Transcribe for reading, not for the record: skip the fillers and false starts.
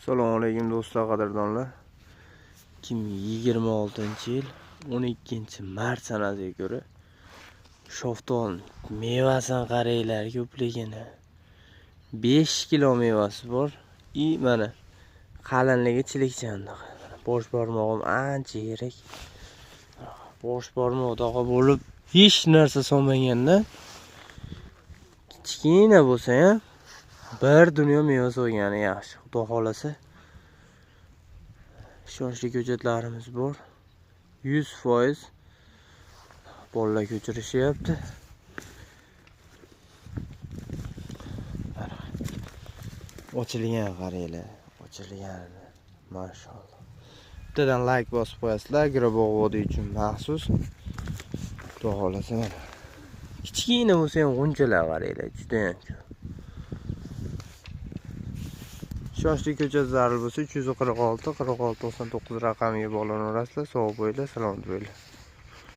Assalomu alaykum do'stlar, qadrdonlar. 2026-yil 12-mart sanasiga ko'ra shoftol mevasini qaranglar ko'pligini. 5 kilo mevasi bor. I mana qalinligi chilikchandiq. Bosh barmog'im ancha yirik. Bosh barmoq bo'lib hech narsa solmaganda kichkina bo'lsa ham bir dunyo meva solgani yaxshi. Xudo xolasa ishonchli ko'chatlarimiz bor. 100% bolalar ko'chirishyapti. Ochilgan qaranglar, ochilgan. Mashalloh. Bittadan like bosib qo'yasizlar, Agrobog'vodi uchun maxsus. Xudo xolasa mana. Kichkina bo'lsa ham g'unchalar qaranglar, juda ham ko'p. Ishonchli ko'chat zarur bo'lsa 346 46 99 raqamiga bog'lanaverasizlar. Sog' bo'linglar, salomat bo'linglar.